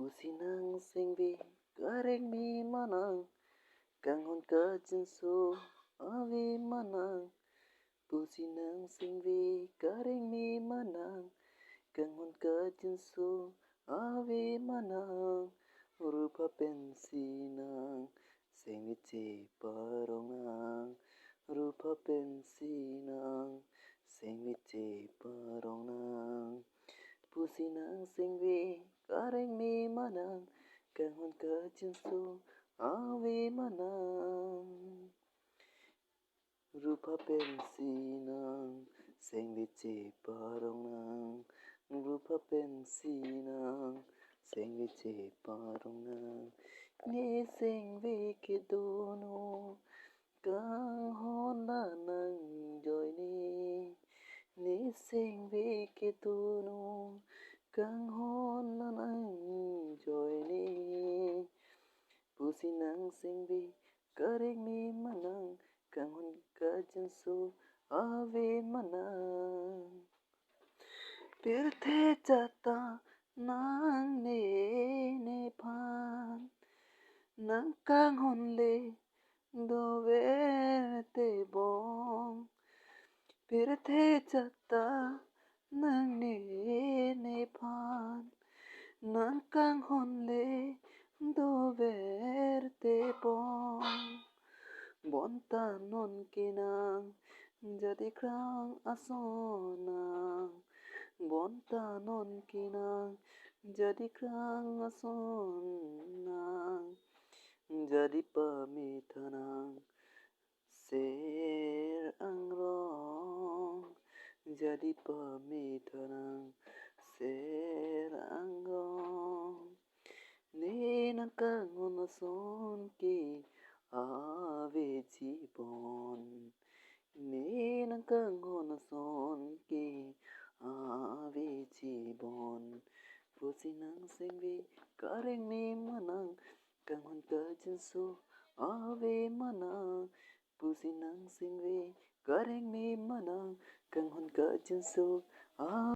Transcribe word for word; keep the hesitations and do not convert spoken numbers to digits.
Pusi nang sengve kareng me ma nang, kanghon kachinso ave ma nang. Pusi nang sengve kareng me ma nang, kanghon kachinso ave ma nang. Rupa pensi nang sengve cheparong nang, rupa pensi nang sengve cheparong nang. Pusi nang sengve kareng me ma nang, kanghon kachinso ave ma nang. Rupa pensi nang sengve cheparong nang, rupa pensi nang sengve cheparong nang. Ne sengve kedono kanghon la nangjoine, ne sengve kedono kanghon la nangjoine. Pusi nang sengve kareng me ma nang, kanghon kachinso ave ma nang. Pirthe chata nangne nephan nang kanghon le dover tebong. Pirthe chata nangne nephan nang kanghon le dover tebong. Bonta non kenang jadi krang ason nang, bonta non kenang jadi krang ason nang. Jadi pamitha nang ser angrong, jadi pamitha nang ser angrong. Ne nang kanghon ason ke ave jibon, ne nang kanghon ason ke ave jibon. Pusi nang sengve kareng me ma nang, kanghon kachinso ave ma nang. Pusi nang sengve kareng me ma nang, kanghon kachinso ave